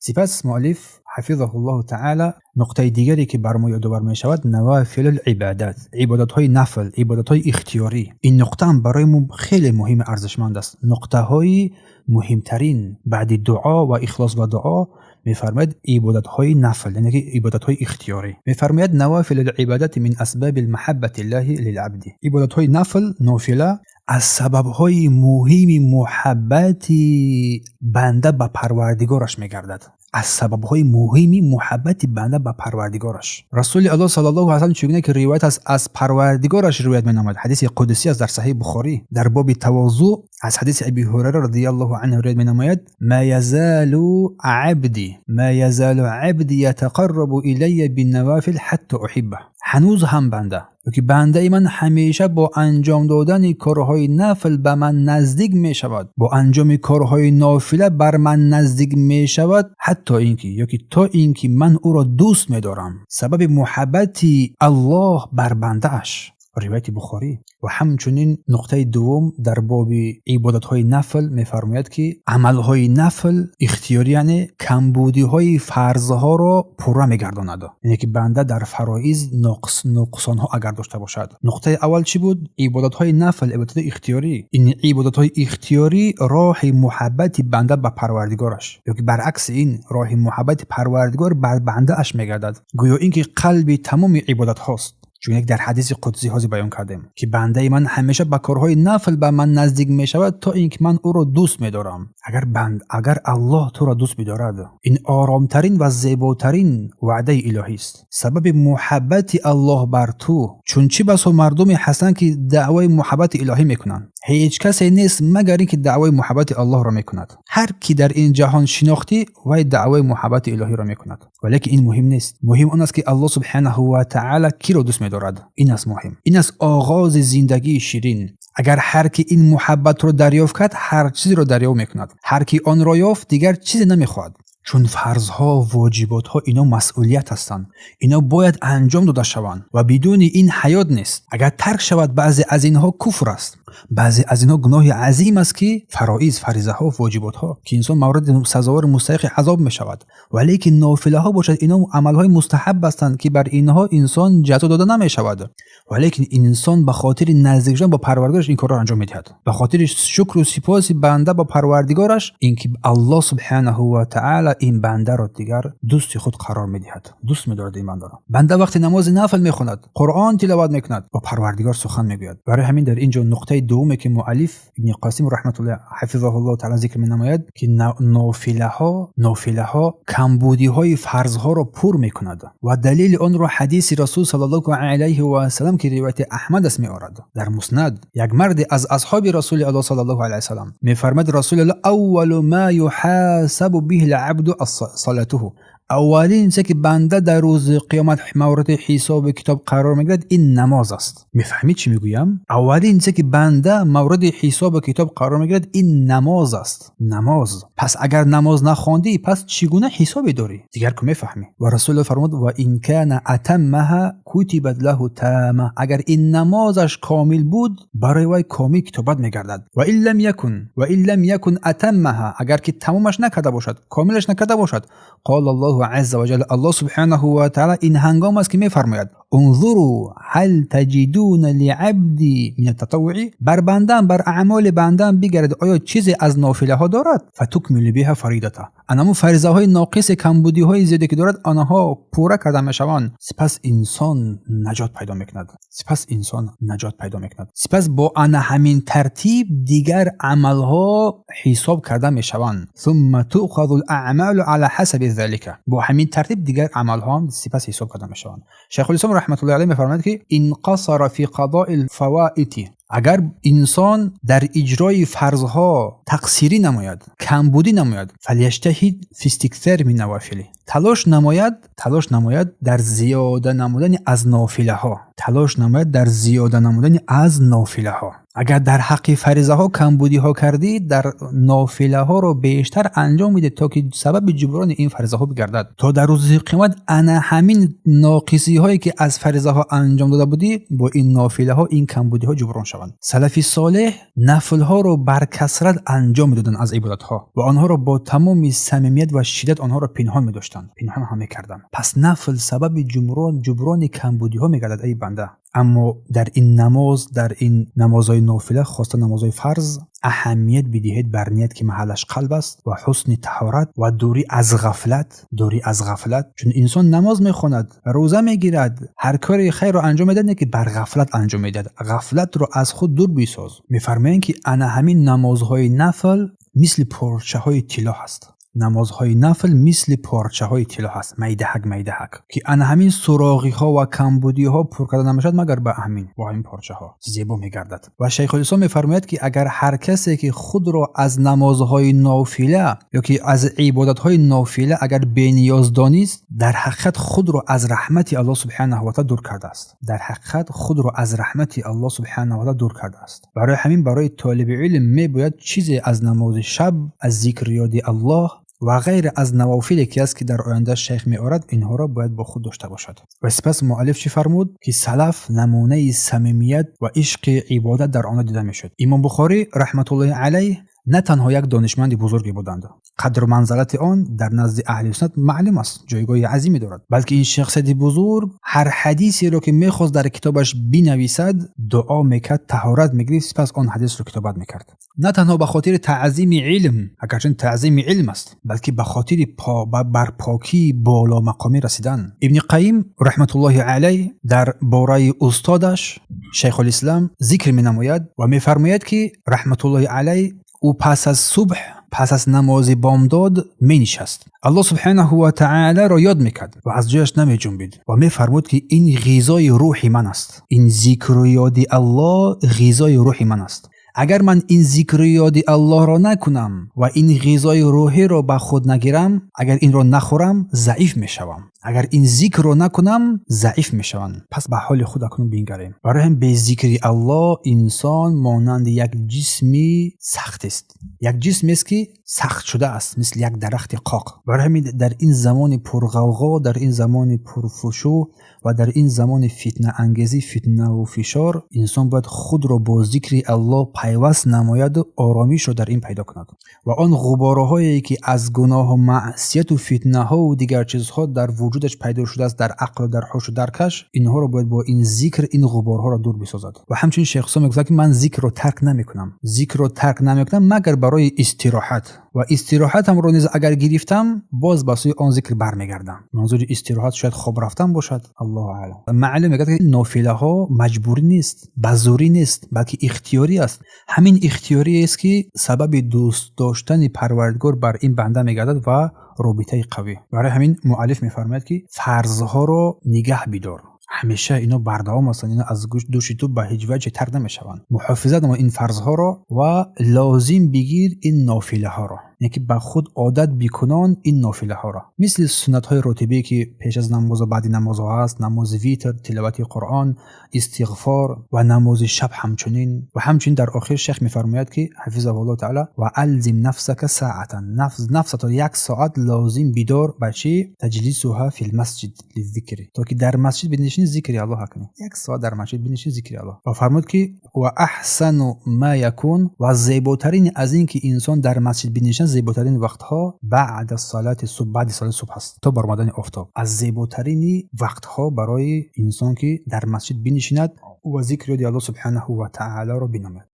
Сипас муаллиф ҳафизаҳуллоҳу таъала нуқтаи дигаре, ки бар мо ёдовар мешавад, навафилул ибадат, ибодатҳои нафл, ибодатҳои ихтиёрӣ. Ин нуқта ҳам барои мо хеле муҳими арзишманд аст. Нуқтаҳои муҳимтарин баъди дуо ва ихлос ба дуо мефармояд ибодатҳои нафл, яъне ки ибодатҳои ихтиёрӣ. Мефармояд: навафилул ибадати мин асбабил маҳаббати ллаҳи лилабди. Ибодатҳои нафл, нофила аз сабабҳои муҳими муҳаббати банда ба Парвардигораш мегардад. Аз сабабҳои муҳими муҳаббати банда ба Парвардигораш. Расули Аллоҳ саллаллоҳу алайҳи васаллам, чунон ки ривоят аст, аз Парвардигораш ривоят менамояд, ҳадиси қудсӣ аст дар Саҳеҳи Бухорӣ, дар боби тавозӯъ аз ҳадиси Аби Ҳурайра радиаллоҳу анҳу ривоят менамояд: ма язалу абди, ма язалу абди ятақаррабу илайя биннавафил ҳатта уҳиббаҳ. Ҳанӯз ҳам банда ёки бандаи ман ҳамеша бо анҷом додани корҳои нафл ба ман наздик мешавад, бо анҷоми корҳои нофила бар ман наздик мешавад, ҳатто ин ки ёки то ин ки ман ӯро дӯст медорам. Сабаби муҳаббати Аллоҳ бар бандааш, ривояти Бухорӣ. Ва ҳамчунин нуқтаи дуввум дар боби ибодатҳои нафл мефармояд, ки амалҳои нафл, ихтиёрӣ, яъне камбудиҳои фарзҳоро пурра мегардонад, яъне ки банда дар фароиз нуқсонҳо агар дошта бошад. Нуқтаи аввал чӣ буд? Ибодатҳои нафл, ибодатҳои ихтиёрӣ. Ин ибодатҳои ихтиёрӣ роҳи муҳаббати банда ба Парвардигораш ёки баръакси ин, роҳи муҳаббати Парвардигор бар бандааш мегардад. Гӯё ин ки қалби тамоми ибодатҳост, чун як дар ҳадиси қудсӣ ҳозир баён кардем, ки бандаи ман ҳамеша ба корҳои нафл ба ман наздик мешавад, то ин ки ман ӯро дӯст медорам. Агар банд, агар Аллоҳ туро дӯст бидорад, ин оромтарин ва зеботарин ваъдаи илоҳист, сабаби муҳаббати Аллоҳ бар ту. Чун чӣ басо мардуме ҳастанд, ки даъвои муҳаббати илоҳӣ мекунанд. Ҳеҷ касе нест, магар ин ки даъвои муҳаббати Аллоҳро мекунад. Ҳар ки дар ин ҷаҳон шинохтӣ, вай даъвои муҳаббати илоҳиро мекунад. Валекин ин муҳим нест. Муҳим он аст, ки Аллоҳ субҳанаҳу ва таъала киро дӯст медорад. Ин аст муҳим, ин аст оғози зиндагии ширин. Агар ҳар ки ин муҳаббатро дарёфт кард, ҳар чизеро дарёфт мекунад. Ҳар ки онро ёфт, дигар чизе намехоҳад. Чун фарзҳо, воҷиботҳо ино масъулият ҳастанд, ино бояд анҷом дода шаванд ва бидуни ин ҳаёт нест. Агар тарк шавад баъзе аз инҳо, куфр аст, баъзе аз инҳо гуноҳи азим аст, ки фароиз, фаризаҳо, воҷиботҳо, ки инсон мавриди сазовори мустаҳиқи азоб мешавад. Валекин нофилаҳо бошад, ино амалҳои мустаҳаб ҳастанд, ки бар инҳо инсон ҷазо дода намешавад. Валекин инсон ба хотири наздик шудан ба Парвардигораш ин корро анҷом медиҳад, ба хотири шукру сипоси банда ба Парвардигораш, ин ки Аллоҳ субҳанаҳу ва таъала ин бандаро дигар дӯсти худ қарор медиҳад, дӯст медорад ин бандаро. Банда вақте намози нафл мехонад, Қуръон тиловат мекунад, бо Парвардигор сухан мегӯяд. Барои ҳамин дар ин ҷо нуқтаи дуввуме, ки муаллиф Ибни Қосим раҳматуллоҳ ҳафизаҳуллоҳ таъала зикр менамояд, ки нофилаҳо камбудиҳои фарзҳоро пур мекунад ва далели онро ҳадиси Расул саллаллоҳу алайҳи васалам, ки ривояти Аҳмад аст, меорад дар Муснад. Як марде аз асҳоби Расули Аллоҳ саллаллоҳу алайҳи васалам мефармояд: Расули Аллоҳ, аввалу ма юҳасабу биҳи лабду салатуҳу. Аввалин чизе, ки банда дар рӯзи қиёмат мавриди ҳисобу китоб қарор мегирад, ин намоз аст. Мефаҳмӣ, чӣ мегӯям? Аввалин чизе, ки банда мавриди ҳисобу китоб қарор мегирад, ин намоз аст, намоз. Пас агар намоз нахондӣ, пас чӣ гуна ҳисобе дорӣ дигар ку мефаҳмӣ? Ва Расулуллоҳ фармуд: ва ин кана атаммаҳа кутибат лаҳу тама. Агар ин намозаш комил буд, барои вай комил китобат мегардад. Ва ин лам якун, ва ин лам якун атаммаҳа, агар ки тамомаш накарда бошад, комилаш накарда бошад, қола Аллоҳу азза ва ҷалла, Аллоҳ субҳанаҳу ва таъала ин ҳангом аст, ки мефармояд: унзуру ҳал таҷидуна лиабди мин аттатаввуи. Бар бандаам, бар аъмоли бандаам бигаред, оё чизе аз нофилаҳо дорад? Фатукмилу биҳа фаридата. Анамун фаризаҳои ноқиси, камбудиҳои зиёде, ки дорад, онҳо пурра карда мешаванд. Сипас инсон наҷот пайдо мекунад. Сипас инсон наҷот пайдо мекунад. Сипас бо ана ҳамин тартиб дигар амалҳо ҳисоб карда мешаванд. Сумма туъхазу лаъмалу ала ҳасаби залика. Бо ҳамин тартиб дигар амалҳо сипас ҳисоб карда мешаванд. Шайхулислом раҳматуллоҳи алайҳ мефармояд, ки ин қасара фи қадои лфаваити, агар инсон дар иҷрои фарзҳо тақсирӣ намояд, камбудӣ намояд, фаляҷтаҳид фи истиксари мин навафили, талош намояд, талош намояд дар зиёда намудани аз нофилаҳо, талош намояд дар зиёда намудани аз нофилаҳо. Агар дар ҳаққи фаризаҳо камбудиҳо кардӣ, дар нофилаҳоро бештар анҷом бидеҳ, то ки сабаби ҷуброни ин фаризаҳо бигардад, то дар рӯзи қиёмат ана ҳамин ноқисиҳое ки аз фаризаҳо анҷом дода будӣ, бо ин нофилаҳо ин камбудиҳо ҷуброн шаванд. Салафи солеҳ нафлҳоро бар касрат анҷом медоданд аз ибодатҳо ва онҳоро бо тамоми самимият ва шиддат онҳоро пинҳон медоштанд, пинҳон ҳам мекарданд. Пас нафл сабаби ҷуброни камбудиҳо мегардад, эй банда. Аммо дар ин намоз, дар ин намозҳои нофила, хоста намозҳои фарз, аҳамият бидиҳед бар ният, ки маҳаллаш қалб аст, ва ҳусни таҳорат ва дурӣ аз ғафлат, дурӣ аз ғафлат. Чун инсон намоз мехонад, рӯза мегирад, ҳар кори хайрро анҷом медиҳад, не ки бар ғафлат анҷом медиҳад. Ғафлатро аз худ дур бисоз. Мефармоянд, ки ана ҳамин намозҳои нафл мисли порчаҳои тилло ҳаст. Намозҳои нафл мисли порчаҳои тилло ҳаст, майдаҳак майдаҳак, ки ана ҳамин суроғиҳо ва камбудиҳо пур карда намешавад, магар ба ҳамин, бо ҳамин порчаҳо зебо мегардад. Ва Шайхулислом мефармояд, ки агар ҳар касе ки худро аз намозҳои нофила ё ки аз ибодатҳои нофила агар бениёз донист, дар ҳақиқат худро аз раҳмати Аллоҳ субҳанаҳу ва таъала дур кардааст. Дар ҳақиқат худро аз раҳмати Аллоҳ субҳанаҳу ва таъала дур кардааст. Барои ҳамин барои толиби илм мебояд чизе аз намози шаб, аз зикри ёди Аллоҳ ва ғайр аз навофиле ки аст, ки дар оянда шайх меорад, инҳоро бояд бо худ дошта бошад. Ва сипас муаллиф чӣ фармуд? Ки салаф намунаи самимият ва ишқи ибодат дар онҳо дида мешуд. Имом Бухорӣ раҳматуллоҳи алайҳ на танҳо як донишманди бузурге буданд, қадру манзалати он дар назди аҳли суннат маълум аст, ҷойгоҳи азиме дорад, балки ин шахсияти бузург ҳар ҳадисеро ки мехост дар китобаш бинависад, дуо мекард, таҳорат мегирифт, сипас он ҳадисро китобат мекард. На танҳо ба хотири таъзими илм, агарчанд таъзими илм аст, балки ба хотири бар покии боломақомӣ расидан. Ибни Қайим раҳматуллоҳи алайҳ дар бораи устодаш Шайхулислам зикр менамояд ва мефармояд, ки раҳматуллоҳи алайҳ ӯ пас аз субҳ, пас аз намози бомдод менишаст, Аллоҳ субҳанаҳу ва таоларо ёд мекард ва аз ҷояш намеҷунбид ва мефармуд, ки ин ғизои рӯҳи ман аст, ин зикру ёди Аллоҳ ғизои рӯҳи ман аст. Агар ман ин зикру ёди Аллоҳро накунам ва ин ғизои рӯҳиро ба худ нагирам, агар инро нахӯрам, заиф мешавам. Агар ин зикрро накунам, заиф мешавам. Пас ба ҳоли худ акнун бингарем. Барои ҳам бе зикри Аллоҳ инсон монанди як ҷисми сахтест, як ҷисмест, ки сахт шудааст, мисли як дарахти қоқ. Барои ҳамин дар ин замони пурғавғо, дар ин замони пурфушӯ ва дар ин замони фитнаангезӣ, фитнаву фишор, инсон бояд худро бо зикри Аллоҳ пайваст намояду оромишро дар ин пайдо кунад ва он ғубораҳое ки аз гуноҳу маъсияту фитнаҳову дигар чизҳо дар вуҷудаш пайдо шудааст, дар ақлу дар ҳушу даркаш, инҳоро бояд бо ин зикр ин ғуборҳоро дур бисозад. Ва ҳамчунин Шейх Ҳусом мегуфтад, ки ман зикрро тарк намекунам, зикрро тарк намекунам, магар барои истироҳат, ва истироҳатамро низ агар гирифтам, боз ба сӯи он зикр бармегардам. Манзури истироҳат шояд хоб рафтан бошад, аллоҳу аълам. Маълум мегардад, ки нофилаҳо маҷбурӣ нест, ба зӯрӣ нест, балки ихтиёрӣ аст. Ҳамин ихтиёриест, ки сабаби дӯст доштани Парвардигор бар ин банда мегардад ва робитаи қавӣ. Барои ҳамин муаллиф мефармояд, ки фарзҳоро нигаҳ бидор, ҳамеша ино бардавом ҳастанд, ино аз дӯши ту ба ҳеҷ ваҷҳе тарк намешаванд. Муҳофизат намо ин фарзҳоро ва лозим бигир ин нофилаҳоро, яъне ки ба худ одат бикунон ин нофилаҳоро, мисли суннатҳои ротибие, ки пеш аз намозу баъди намозҳо ҳаст, намози витр, тиловати Қуръон, истиғфор ва намози шаб ҳамчунин. Ва ҳамчунин дар охир шайх мефармояд, ки ҳафизаҳуллоҳ таала: ва алзим нафсака саатан, нафсато як соат лозим бидор. Ба чӣ? Таҷлисуҳа фил масҷид лиззикри, то ки дар масҷид бинишини, зикри Аллоҳ кунӣ, як соат дар масҷид бинишини, зикри Аллоҳ. Ва фармуд, ки ва аҳсану ма якун, ва зеботарин аз ин ки инсон дар масҷид бинишинад, зеботарин вақтҳо баъда салати субҳ, баъди салати субҳ аст то баромадани офтоб. Аз зеботарини вақтҳо барои инсон, ки дар масҷид бинишинад ва зикри ёди Аллоҳ субҳанаҳу ва таолоро бинамояд.